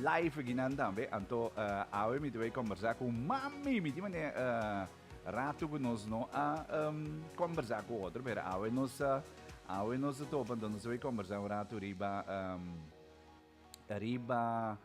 live akinan tambe. Anto uh, awe mi te bai conversa ku mami. Mi tin mane uh, rato ku nos no a um, conversa ku otro, pero awe nos uh, awe nos a topa, anto nos bai conversa un rato riba um, riba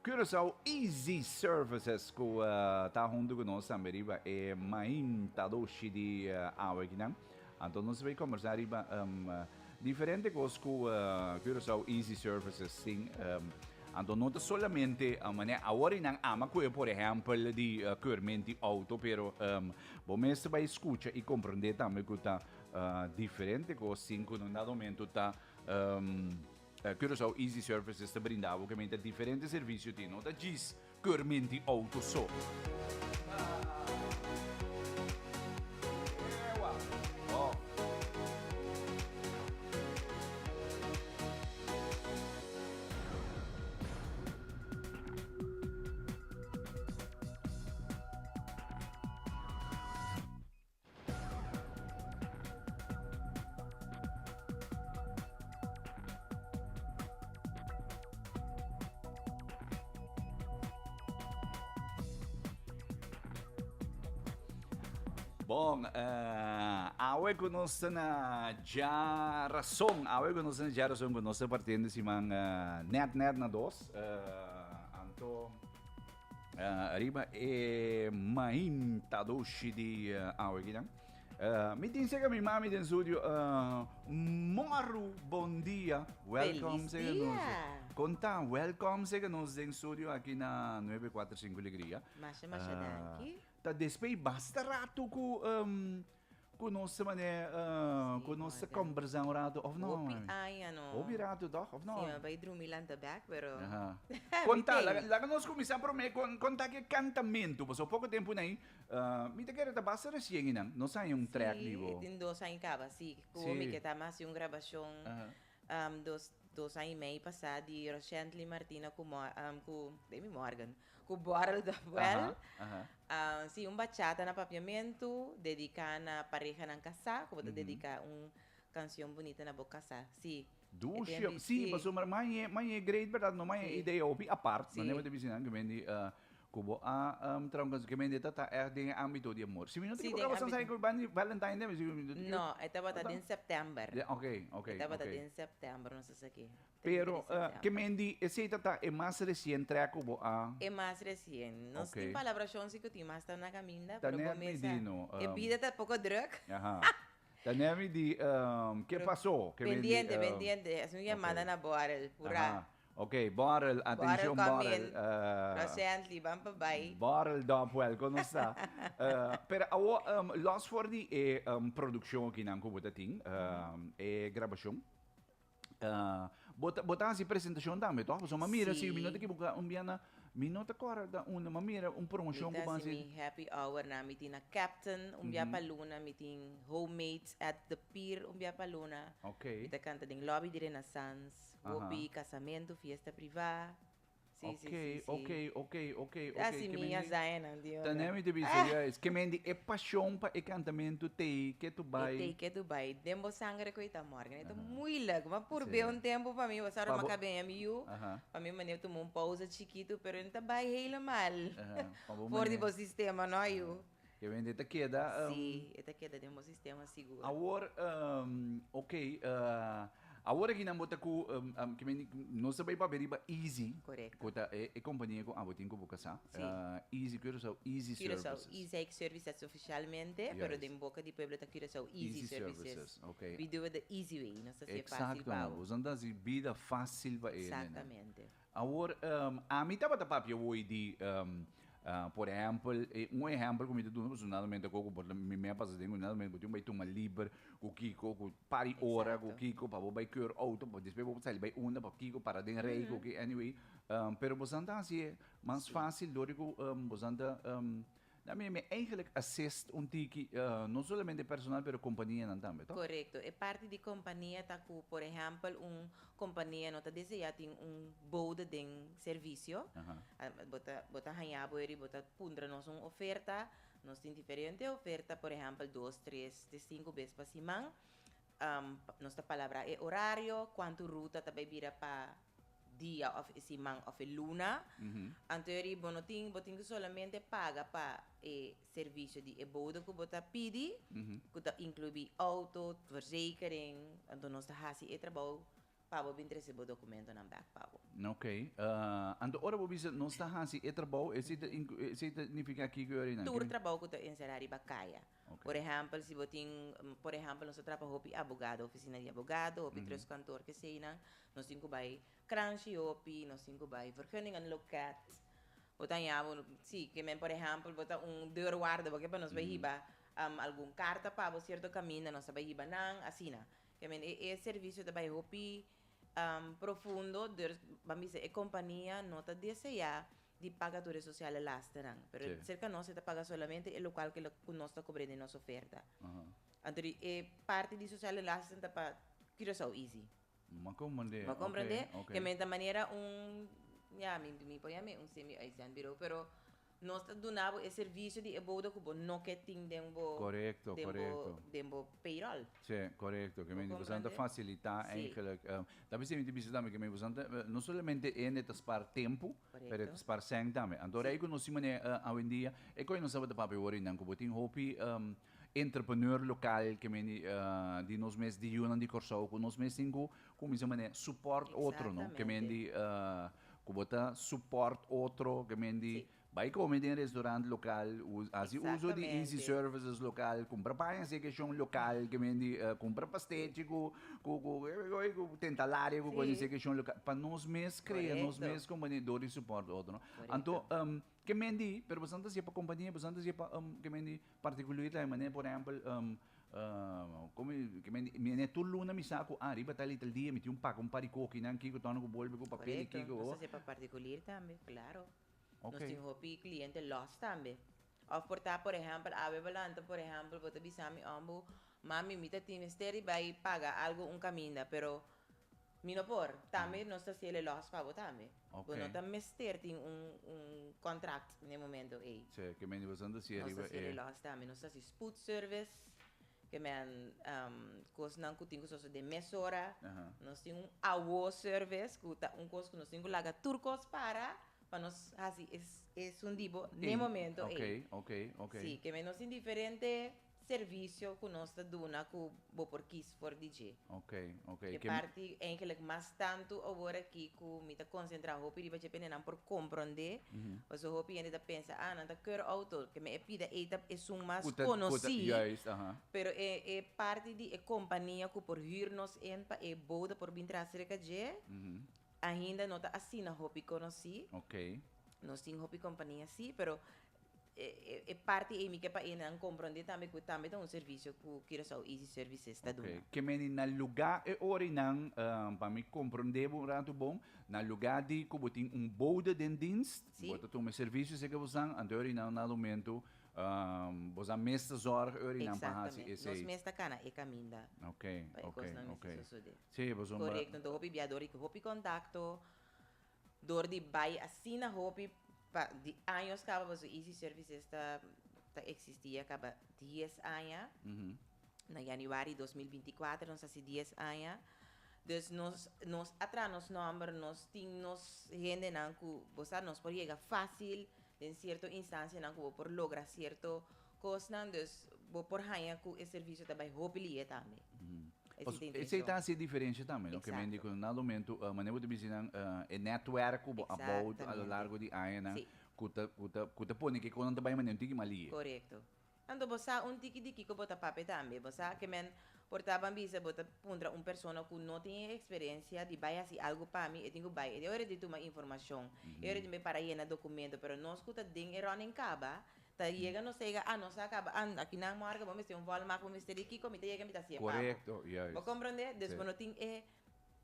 Curaçao Easy Services ku uh, ta hunto ku nos tambe riba e mainta doshi di uh, awe akinan. Anto nos bai conversa riba um, diferente cos cu uh, Curaçao Easy Services tin. Um, anto no ta solamente, um, mane, awor y nan ama cu e, por ehempel, di uh, keurment di auto, pero um, bo mester bai scucha y comprende tambe cu ta uh, diferente cos tin cu no dado momento ta um, uh, Curaçao Easy Services ta brinda bo, que men ta diferente servicio tin, no ta djis Keurment di auto so. Bon, uh, awe ku nos ta na djarason, awe ku nos ta na djarason ku nos ta partiendo siman uh, net net na dos. Uh, anto Riba e mainta dushi di awe kinan. Mi tin sega mi mami den studio. Moru, bon dia. Welcome sega nos. Konta, welcome sega nos den studio aki na 945 Alegria. Masha, masha danki. Ta despei basta rato ku Ku nos ta mane, ku nos ta kombersá un rato, òf no? Hopi aña no. Hopi rato tòg, òf no? Sí, mi a bai drumi lanta bèk, pero. Aha. Konta, laga, laga nos kuminsá promé kon, konta ki kantamentu, pasobra poko tempu nai, mi ta kere ta basta resien einan, nos haña un trèk di bo. Sí, tin dos aña kaba, sí. Ku mi ke ta hasi un grabashon dos, dos aña i mei pasá di Roshendly Martina ku ku, Demi Morgan, Ku bòrel ta wèl. Si, un bachata na papiamentu dediká na parehanan kasá, ku bo ta dediká un kanshon bunita na bo kasá. Si. Dushi. Si, pasobra mañe, mañe great bèrdat, no mañe idea hopi apart, manera bo ta bisa nan, ke men di ku bo a traha un kanshon, ke men di ta ta ègt den e ámbito di amor. Si mi no ta ekiboká bo san sa ku banda di Valentine Day, mi no ta ekiboká. No, e tabata den sèptèmber. Oke, oke, oke. E tabata den sèptèmber, nos a sa ki. Pero, ke men di esei ta ta e mas resien trek ku bo a. E mas resien. Nos tin palabrashon si ku tin mas ta na kaminda, Ta pero net mi komesa di no. E bida ta poko druk. Aha. Ta net mi di, ke paso? Ke men di, Pendiente, pendiente. Hasi un yamada na Borrel, purá. Aha. Ok, Borrel, atenshon Borrel come Borrel. in. Rosently, ban pa bai. Borrel Dopwell, kon nos ta? Pero awo, los for di e produkshon akinan ku bo ta tin, e grabashon. Bo ta, bo ta hasi presentashon tambe, tòg? Pasobra mi a mira si, mi no ta ekiboká, un bia na, mi no ta kòrda unda, mi a mira un promoshon Mi ku ta bo hasi hasi. mi happy hour na, mi tin na Captain un bia pa luna, mi tin Homemates at the Pier un bia pa luna. Mi ta kanta den lobby di Renaissance, hopi kasamentu, fiesta privá. Sí, sí, sí, sí. Ok, ok, ok, ok. Así mi azañanan, di Ta ora. mi te bisa, juist. Ke men di e pasion pa e kantamentu tei ke tu bai. E tei ke tu bai. Den bo sangre ku e ta morgen. E ta moeilijk. Ma purbe un tempu pa mi, bo sa ora mi a kabe MU, pa mi manera tuma un pausa chikitu, pero e ta bai helemaal for di bo sistema, no yu. Ke men di e ta keda. Sí, e ta keda den bo sistema sigur. Awor, ok, awor aki nan bo ta ku, ke men di, nos ta bai papia riba Easy. Korekto. Ku ta e kompania ku abo tin ku bo kasá. Sí. Easy, Curaçao Easy Services. Curaçao Easy Services ofishalmente, pero den boka di pueblo ta Curaçao Easy Services. Services, ok. We do it the easy way, nos ta hasié fásil pa Eksakto, bo. boso ta hasi bida fásil pa e hende. Eksaktamente. Awor, ami tabata papia hoy di, por ehempel, un ehempel ku mi ta duna personalmente ku por mi me a pasa den ku naturalmente bo tin bai tuma liber ku kiko, ku par di ora ku kiko pa bo bai keur auto, pa despues bo sali bai unda pa kiko para den rei ku ki anyway, pero bosan ta hasié mas fácil dor di ku bosan ta Na mi mi eigenlijk assist un tiki, no solamente personal pero companianan tambe, toch? Correcto. E parti di compania ta cu, por ehempel, un compania no ta desea tin un bode den servicio. Bo ta, bo ta haña bo eri, bo ta puntra nos un oferta. Nos tin diferente oferta, por ehempel, dos, tres te cinco bes pa siman. Nos ta palabra e horario, cuanto ruta ta bay bira pa. dia of e siman of e luna. Anto eri bo no tin, bo tin ku solamente paga pa e servisio di e bode ku bo ta pidi, ku ta inkluí outo, verzekering, anto nos ta hasi e trabou pa bo bin trese bo dokumentonan bèk pa bo. Ok. Anto ora bo bisa nos ta hasi e trabou, esei ta esei ta nifiká kiko eri nan? Tur trabou ku ta enserá riba kaya. Por ehèmpel, si bo tin, por ehèmpel nos ta trapa hopi abogado, ofisina di abogado, hopi trustkantoor keseinan, nos tin ku bai kranshi hopi, nos tin ku bai vergunningenloket. Bo ta haña bo, si, ke men por ehèmpel bo ta un deurwaarder, bo ke pa nos bai hiba algun karta pa bo sierto kaminda, nos ta bai hiba nan, asina. Ke men e e servisio ta bai hopi profundo, dus ban bisa e kompania no ta deseá di paga tur e sociale lastennan. Pero sí. Cerca nos e ta paga solamente e locual que cu nos ta cobre den nos oferta. Anto di e parti di sociale lasten ta pa Curaçao Easy. Ma comprende. Ma comprende? Okay, okay. Que menta manera un, ja, mi, mi por llame un semi-uitzendbureau, pero Nos ta duna bo e servisio di e bouda ku bo no ke tin den bo Korekto, den bo korekto. den bo payroll. Sí, korekto. Ke Bo men bosan ta komprende? fasilitá Sí. eigenlijk. Ta bisa mi ta bisa tambe ke men bosan ta no solamente hende ta spar tempu, pero e ta Korekto. spar sèn tambe. Anto Sí. rei ku nos tin manera awendia, e koe nos tabata papia wor einan ku bo tin hopi entrepreneur lokal ke men di di nos mes di yunan di Kòrsou ku nos mes tin ku kuminsá manera support otro no. Ke men Eksaktamente. di Ku bo ta support otro, ke men di Sí. bai kome den restaurant lokal, hasi uso di Easy Exactamente. Services lokal, kumpra paña sekeshon lokal, ke men di kumpra pastechi ku ku ku ku tentalaria ku kos di Sí. sekeshon lokal, pa nos mes krea, nos Korekto. mes kompania dor di support otro, no? Anto Korekto. ke men di, pero boso ta hasié pa kompania, boso ta hasié pa ke men di Particular ta e manera, por ehempel, como ke men di, mi tur luna mi sa ku ah riba tal i tal dia mi tin un paka un par di kokinan kiko tòna ku bolbe ku papel i Korekto, kiko. nos ta hasi pa particular tambe, klaro. Nos Oké. tin hopi kliente lòs tambe. Òf por ta, por ehempel, awe bo lanta, por ehempel, bo ta bisa mi òmbu, Mami, mi ta tin mester di bai paga algu un kaminda, pero Mi no por. Tambe nos ta hasiel e los pa bo tambe. Bo no Ok. ta mester tin un un contract n'e momento ei. Sí, ke men di boso ta hasié Nos ta riba hasiel e e. los tambe. Nos ta hasi spoedservice, ke men kosnan ku tin ku sosodé mesora. Aha. Nos tin un awo service ku ta un kos ku nos tin ku laga tur kos para pa nos hasi e esun di bo n'e Ei, momento ok, ei. ok, ok. Sí, ke men nos tin diferente Servicio cu nos ta duna cu bo por kies for di dje. Ok, ok. E Ke parti eigenlijk mas tantu awor aki cu mi ta concentra hopi riba dje p'e nan por compronde, pasobra hopi hende ta pensa, ah, nan ta keur auto, ke me e pida ey ta esun mas Cu ta, cu ta, conoci, juist, aha. pero e e parti di e compania cu por huur nos in pa e bouda por bin tras cerca dje, ainda no ta asina hopi conoci. Ok. Nos tin hopi compania si, pero E parti ei mi ke pa einan komprondé tambe ku tambe ta un servisio ku Curaçao Easy Services ta duna. Ke meni na lugá e orinan, pa mi komprondé bo un ratu bon, na lugá di ku bo tin un bode den dienst, bo ta tuma e servisio esei ke bo san, anto e orinan na momento bo sa mes ta zòrg e orinan pa hasi Eksaktamente. esei. Nos mes ta kana e kaminda pa e kosnan mester sosodé. Sí, pasobra. Korekto, anto hopi bia dor di hopi kontakto. Dor di bai asina hopi pa di años kaba pasobra Easy Services ta ta existi ya kaba dies aña. Na januari 2024 nos hasi dies aña. Dus nos nos a traha nos nomber, nos tin nos hendenan ku bo sa nos por yega fácil den cierto instancianan ku bo por logra cierto kosnan. Dus bo por haña ku e servisio ta bai hopi lihe tambe. Esei ta Esei ta hasi e diferencia tambe, no? Ke men di ku na momento, manera bo ta bisa nan, e netwerk ku bo a bou a lo largo di añanan, ku ta, ku ta, ku ta pone ke konan ta bai manera un tiki mas lihe. Korekto. Anto bo sa un tiki di kiko bo ta papia tambe. Bo sa ke men por ta ban bisa bo ta puntra un persona ku no tin e eksperensia di bai hasi algu pa mi, e tin ku bai. E ora di tuma informashon, e ora di bai para yena dokumento, pero nos ku ta den e running kaba, Ta yega nos ta yega, ah nos a caba, ah aki nan morga bo mester un volmacht, bo mester di kico, mi ta yega mi ta hacié pa bo. Correcto, juist. Bo comprende? Dus Sí. bo no tin e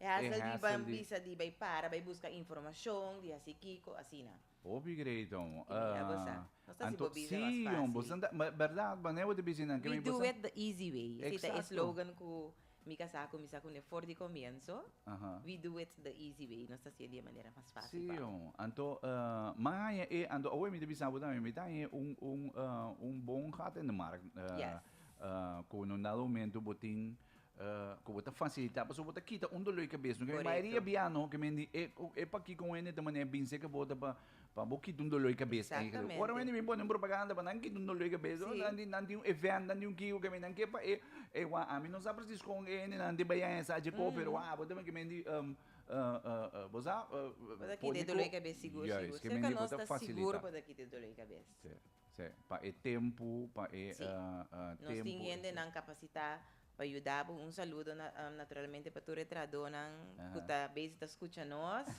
E hassle di hassle ban di. bisa di bay para, bay busca informacion, di haci kico, asina. Hopi great om. Y mi a bo sa. Nos ta haci Anto, bo bida mas sí, om, bo fácil. ta, ma berdad, manera bo ta bisa nan, ke We mi bo do sa. it the easy way. Esey ta e Exacto. slogan cu Mi kasá kuminsá kuné for di komienso. Aha. We do it the easy way. Nos ta hasié di e manera mas fásil Sí, pa bo. oh. Anto, mi a haña e, anto awe mi ta bisa bo tambe, mi ta haña un, un, un bon gat in de markt. Yes. Ku na un dado momento bo tin, Ku bo ta fasilitá pasobra bo ta kita un dolor di kabes. No ke mayoria bia no ke men di e e pakiko un hende ta manera bin serka bo ta pa pa bo kita un dolor di kabes. Ora un hende bin pone un propaganda pa nan kita un dolor di kabes nan di nan tin un event nan tin un kiko ke men nan ke pa e e wak ami no sa presis kon e hendenan tin bai haña sa dje ko pero wak bo ta ke men di bo sa Bo ta kita e dolor di kabes sigur sigur. Serka nos ta sigur bo ta kita e dolor di kabes. Sí, pa e tempu, pa e tempu. Nos tin hendenan kapasitá pa yuda bo. Un saludo naturalmente pa tur e trahadónan ku ta bezig ta skucha nos.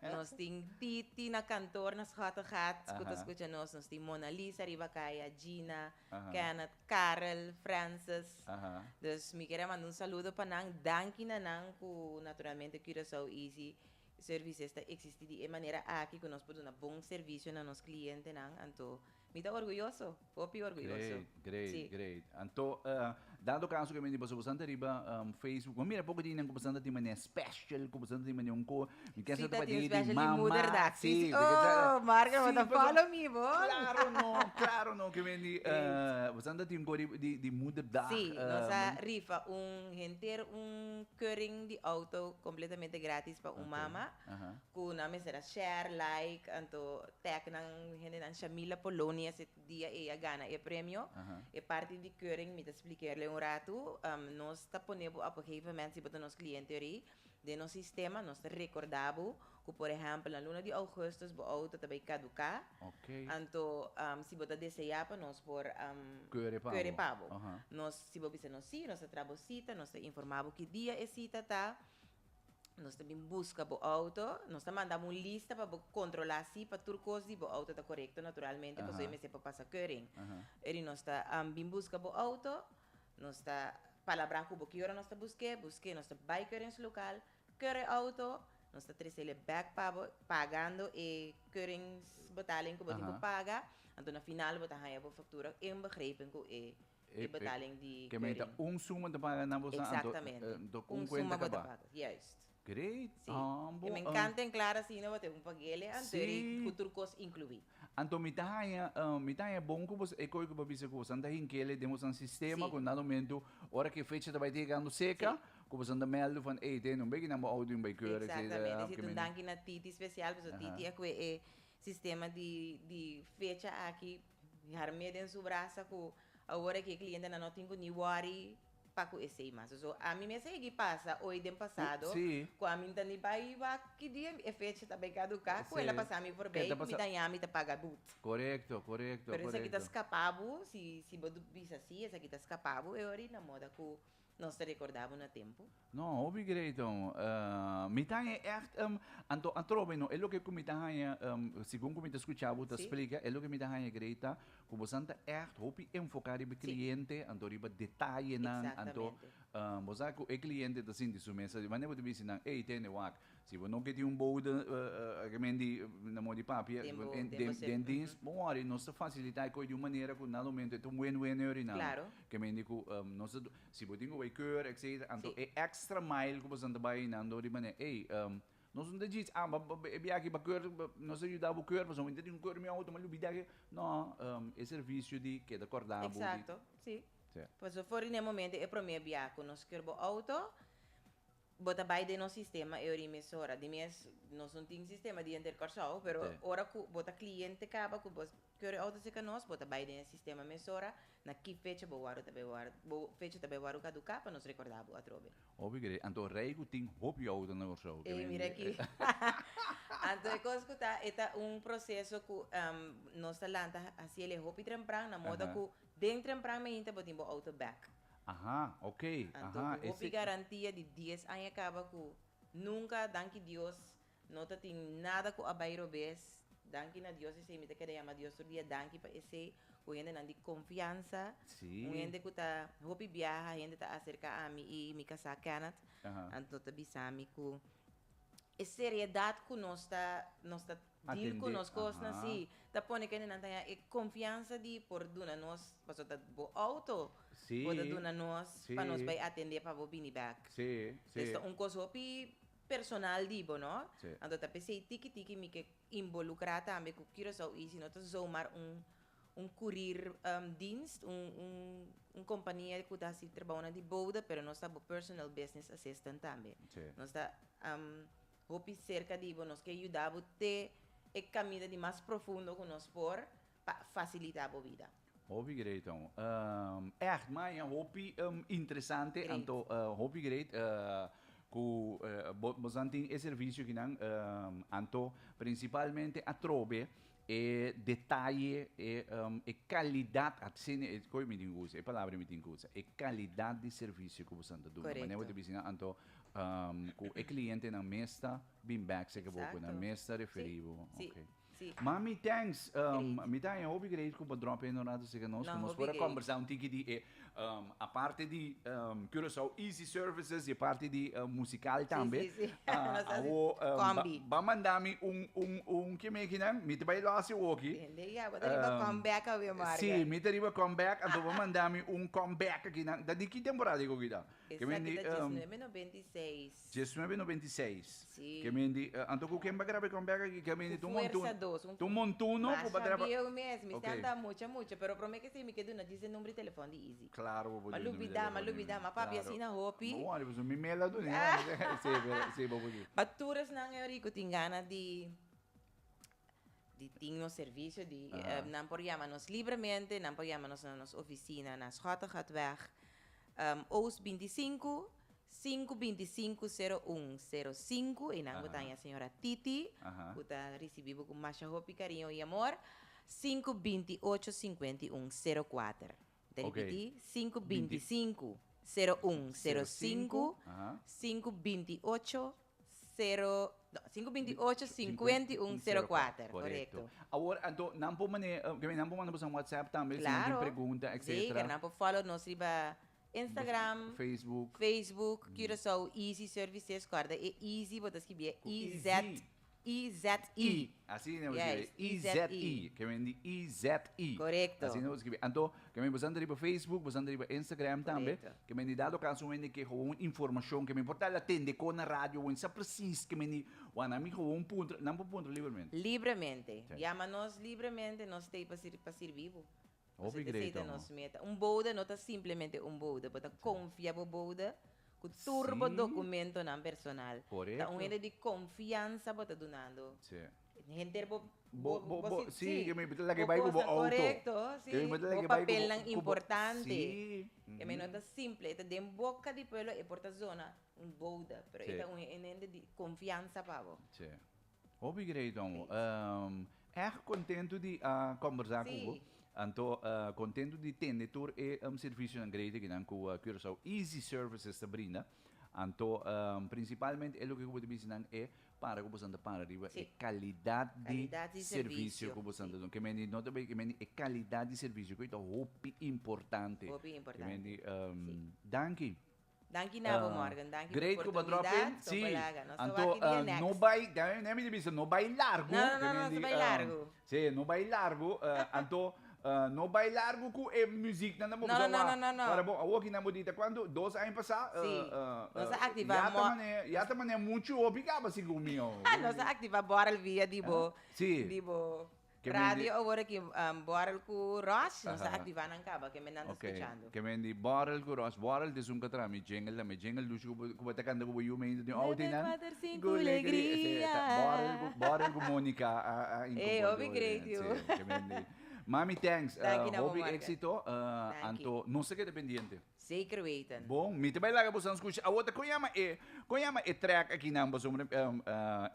Nos tin Titi na kantor na Schottegat ku ta skucha nos. Nos tin Mona Lisa riba kaya, Gina, Kenneth, Karel, Francis. Dus mi kier a manda un saludo pa nan. Danki na nan ku naturalmente Curaçao Easy Services ta existi di e manera aki cu nos por duna bon servicio na nos clientenan, anto mi ta orguyoso, hopi orguyoso. Great, great, sí. Great. Anto, dado caso cu mi di pasobra bosan ta riba Facebook, mi mira poco di nan cu bosan ta tin manera special, cu bosan ta tin manera un co, mi kier sa ta pa di di mama, sí, oh, Marga, bo ta follow mi, bo. Claro no, claro no, cu mi di, bosan ta tin un co di di moederdag. Sí, nos a rifa un henter un keuring di auto completamente gratis pa un mama cu nan mester a share, like, anto tag nan hendenan. Shamila Polonia ese dia ey a gana e premio. E parti di keuring mi ta splikerle un ratu. Nos ta pone bo op een gegeven moment si bo ta nos cliente ori den nos sistema nos ta recorda bo cu por ehempel na luna di augustus bo auto ta bay caduca. Anto si bo ta desea pa nos por Keure pa bo. Nos, si bo bisa nos si, nos ta traha bo sita, nos ta informa bo ki dia e sita ta, nos ta bin buska bo auto, nos ta manda bo un lista pa bo kontrola si pa tur kos di bo auto ta korekto naturalmente, pasobra e mester por pasa keuring. Eri nos ta bin buska bo auto, nos ta palabrá ku bo ki ora nos ta busk'é, busk'é, nos ta bai keuringslokaal, Keur e auto, nos ta tresele bek pa bo, pagando e keuringsbetaling ku bo tin ku paga. Anto na final bo ta haña bo faktura inbegrepen ku e e betaling di keuring. Ke mei ta un suma ta paga na bo sa, anto Exactamente. Un suma bo ta paga, juist. Great. Si. E me encanta en klar asina bo tin un pagele anto eri ku tur kos inkluí. Anto mi ta haña, mi ta haña bon ku bo e koi ku bo bisa ku bosan ta hinkele den bosan sistema ku na momento ora ku e fecha ta bai ta yegando seka ku bosan ta mèldu van ey tene un beki nan bo auto in bai keur etcetera. Exactamente, si ta un danki na Titi spesial pasobra Titi a kue e sistema di di fecha aki harm'é den su brasa ku awor aki e klientenan no tin ku ni wòri pa ku esei mas. So ami mes a yegi pasa oy den pasado ku ami ta ni bai wak ki dia e fecha ta bai kaduká ku el a pasa mi forbei ku mi ta haña mi ta paga but. Korekto, korekto, Pero esaki ta skapa bo, si si bo bisa si esaki ta skapa bo e ora i na moda ku nos ta rekordá bo na tempu. No, hopi great om. Mi ta haña ègt anto atrobe no e loke ku mi ta haña segun ku mi ta skucha bo ta splika e loke mi ta haña great ta Ku bosan ta ègt hopi enfoká riba e kliente, anto riba detayenan, anto bo sa ku e kliente ta sinti su mes. Wanneer bo ta bisa nan, ey tende wak, si bo no ke tin un boude di na modo di papia den dienst, bon wòri, nos ta fasilitá e kos di un manera ku na momento e ta un win-win eury nan. Ke mende ku nos ta, si bo tin ku bai keur etcetera, anto e extra mile ku bosan ta bai nan dor di manera, ey, Nos no ta djis, ah, ba, ba, e biaha aki ba keur, nos ta yuda bo keur, pasobra mi ta tin un keur mi auto, mi a lubida ke. No, e servisio di keda korda bo. Exacto, si. Si. Pasobra for di n'e momento e prome biaha ku nos keur bo auto, bo ta bai den nos sistema e ora i mesora. Di mes, nos no tin sistema di henter Kòrsou, pero ora ku bo ta kliente kaba ku bo Keur e auto cerca nos, bo ta bai den e sistema mesora, na ki fecha bo wòrdu ta bai wòrdu, bo fecha ta bai wòrdu kaduká pa nos rekordá bo atrobe. Hopi great. Anto rei ku tin hopi auto na Kòrsou. Ey, mira aki. Anto e kos ku ta, e ta un proseso ku nos ta lanta hasi el e hopi trempran, na moda ku den trempran meinta bo tin bo auto bèk. Aha, ok. Anto ku hopi garantia di dies aña kaba ku nunka, danki Dios, No ta tin nada ku a bai robes. Danki na Dios esei mi ta keda yama Dios tur dia danki pa esei ku hendenan di konfiansa. Un hende ku ta hopi biaha hende ta aserka ami i mi kasá Kenneth anto ta bisa mi ku e seriedat ku nos ta nos ta deal ku nos kosnan si ta pone ku hendenan ta haña e konfiansa di por duna nos pasobra ta bo outo bo ta duna nos pa nos bai atendé pa bo bini bèk. Entonces ta un kos hopi personal di bo, no? Sí. Anto ta p'esei tiki tiki mi ke involukrá tambe ku Curaçao Easy no ta zomaar un un courier dienst, un un un compania cu ta haci trabounan di bode, pero nos ta bo personal business assistant tambe. Nos ta hopi cerca di bo, nos ke yuda bo te e caminda di mas profundo cu nos por pa facilita bo bida. Hopi great ong. Echt maña hopi interesante Great. anto hopi great cu bo bosan tin e servicio kinan anto principalmente atrobe e detaye e e calidad asina e koe mi tin cu usa e palabra mi tin cu usa e calidad di servicio cu bosan ta duna manera bo ta Correcto. bisa anto cu e clientenan mes ta bin bek seke bo cu nan Exacto. mes ta Si, referi bo si. okay. Sí. Mami, thanks. Great. Mi ta haña hopi great ku bo drop in un rato cerca nos, No, ku nos hopi por a great. conversa un tiki di e, aparte di Curaçao Easy Services y e parti di musical Sí, tambe. sí, sí. Ah, Nos haci awo, ba, combi. ba manda mi un, un, un kimekinan, mi ta bai lo haci oki. Tende ya, bo ta riba comeback awe, Morgan. Sí, mi ta riba comeback, anto bo manda mi un comeback akinan. Da di ki temporada e koki ta? Ke Esaki men di, ta 1996. 1996. Sí. Ke men di, anto ku ken ba graba e comeback aki? Ke men di Ku tu Fuerza montuno. Dos. Un Tu montuno ku ba Masha graba. bieu mes, mi Ok. stanta mucha mucha, pero prome ke si mi ke duna djis e number di telefon di Izzy. Claro bo por Ma duna number di lubida, ma telefon di lubida, Izzy. ma papia Claro. asina hopi. Bo wòrdu pasobra mi mela duna Sí, pero sí bo por di. Pa tur esnan e ku tin gana di di tin nos servicio di nan por yama nos libremente, nan por yama nos na nos oficina na Schottegatweg, Oost 25, 5 25 01 05 y nan bo ta haña señora Titi cu ta ricibi bo cu masha hopi cariño y amor, 5 28 51 04. Ta ripiti, 5 25 01 05, 5 28 0, no, 5 28 51 04, correcto. Awor, anto, nan por mane, nan por manda boso WhatsApp tambe, si nan tin pregunta, etcetera. Zeker, nan por follow nos riba Instagram, Facebook, Facebook, Curaçao Easy Services, corda e easy bo ta scribi E Z I Z I. Asina bo scribi, I Z I, ke men di I Z I. Correcto. Asina bo scribi. Anto, ke men bo anda riba Facebook, bo anda riba Instagram tambe. Correcto. Ke men di dado caso un hende ke gewoon informacion, ke men por ta la tende con na radio, wen sa precies ke men di, wan ami gewoon puntra, nan por puntra libremente. Libremente. Sí. Yama nos libremente, nos ta ei pa pa sirbi bo. Hopi Esei great, ta homo. nos meta. Un boude no ta simplemente un boude. Bo ta confia bo boude cu tur bo documentonan personal. Ta un hende di confiansa bo ta dunando. Henter bo Bo, bo, bo, si, sí, que me la que bo bai cu bo cosnan, auto. Correcto, sí. Que me la Bo que bai cu bo- papelnan cu bo- importante. Sí. Que me no ta simple. E ta den boca di pueblo e por ta zona un boude, pero e ta un hende di confiansa pa bo. Sí. Hopi great homo. Echt contento di a conversa cu bo. Anto contento di tende tur e servicionan great akinan cu Curaçao Easy Services ta brinda. Anto principalmente e loke cu bo ta bisa nan e para cu bosan ta para riba e calidad di servicio cu bosan ta duna. Ke mende no ta bay ke mende e calidad di servicio cu ta hopi importante. Hopi importante. Ke mende danki. Danki na bo, Morgan. Danki Great pa ku bo drop in. oportunidad. Sí. Topalaga. Nos ta Anto, wak e dia eh, next. no bai, dame, dame di bisa, no bai largo. No, no, no, Ke no, men no di, bai eh, largo. Sí, no bai largo. Eh, anto, eh, no bai largo ku e muziek nan No, no, no, no, no, no. Ora bon, awor ki nan bo di ta kuantu? Dos aña pasá, eh, Sí. eh, Nos a eh, aktivá ya ta mo- mane, ya ta mane muchu hopi kaba segun mi, oh. Nos a aktivá borrel via di bo, Sí. di bo Ke men di- Radio awor aki um, borrel ku Ross, nos ta Aha. aktivá nan kaba, ke men nan ta Ok, skuchando. ke men di borrel ku Ross, borrel ta esun ka traha mi jingle tambe, jingle dushi ku bo ku bo ta kanta ku bo yu medio den auto Nueve, nan. cuater, cinco, Ku legria. alegria. Ta borrel ku borrel ku Monica a a Ey, inkomport'é hopi hopi great den, yu. sí, ke men di. Mami thanks, Danki na bo, hopi Morgan. éxito, Danki. anto nos ta keda pendiente. Zeker weten. Bon, mi ta bai laga boso skucha. Awor ta kon yama e, kon yama e track aki nan pasobra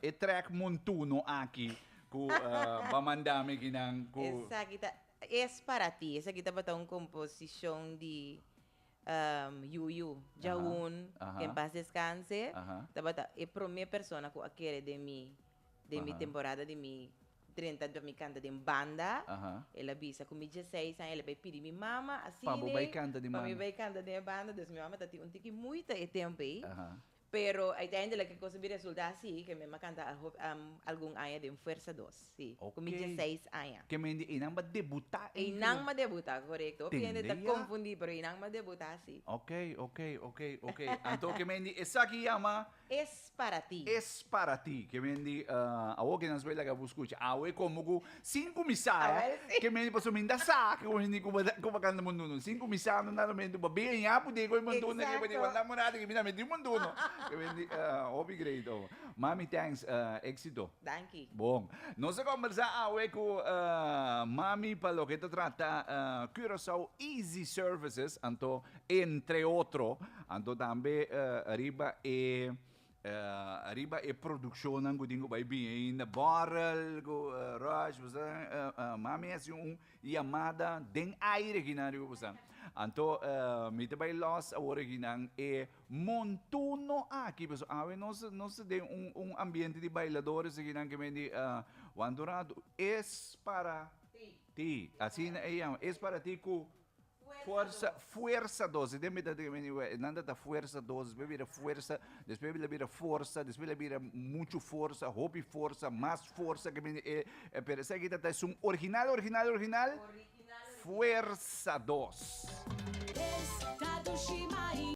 e track montuno aki ku ba manda mi aki nan ku. Esaki ta Es para ti. Esaki tabata un komposishon di Yuyu Djaun, ke en pas deskanse. Tabata e prome persona ku a kere den mi Den mi temporada di mi 30 dor mi canta den banda, el a bisa cu mi dieseis aña el a bay pidi mi mama asina Pa bo bay canta den pa mi banda. bay canta den e banda, dus mi mama ta tin un tiki muita e tempo ey, pero uiteindelijk e cosa bi resulta asi cu mi a canta algun aña den Fuerza Dos, si, cu mi dieseis aña. Ke men di eynan ba debuta eynan. Eynan m'a debuta, corecto. Hopi hende ta Tende ya. confundi, pero eynan m'a debuta si. Ok, ok, ok, ok. Anto ke men di esaki yama. Es para ti. Es para ti. Ke men di, awor ke nos bai laga bo skucha. Awe komo ku sin kuminsá, Awel si. ke men di pasobra mi ta sa ke wen di ku bo ta ku bo kanta munduno. Sin kuminsá no nada men di bo bin ya pudi ku e munduno ke bo di Exacto. wak murada ke mi tambe tin munduno. Ke men di, hopi great oh. Mami thanks, éxito. Danki. Bon. Nos a kombersá awe ku Mami pa loke ta trata Curaçao Easy Services, anto Entre otro, anto tambe riba e riba e produccionnan cu tin cu bay bin ainda, Borrel cu Rush, bo sa, mami haci un yamada den aire kinan riba bo sa. Anto mi ta bay los awor akinan e montuno aki, pasobra awe nos nos ta den un un ambiente di bailadores akinan ke men di wanta un rato, es para ti, asina e yama, es para ti cu Fuerza, fuerza dos. Den bida den meni we, nan ta fuerza dos, despues bira fuerza, despues la bira forza, despues la bira mucho forza, hopi forza, mas forza ke meni e, e pero esaki ta ta esun original, original, original, fuerza dos.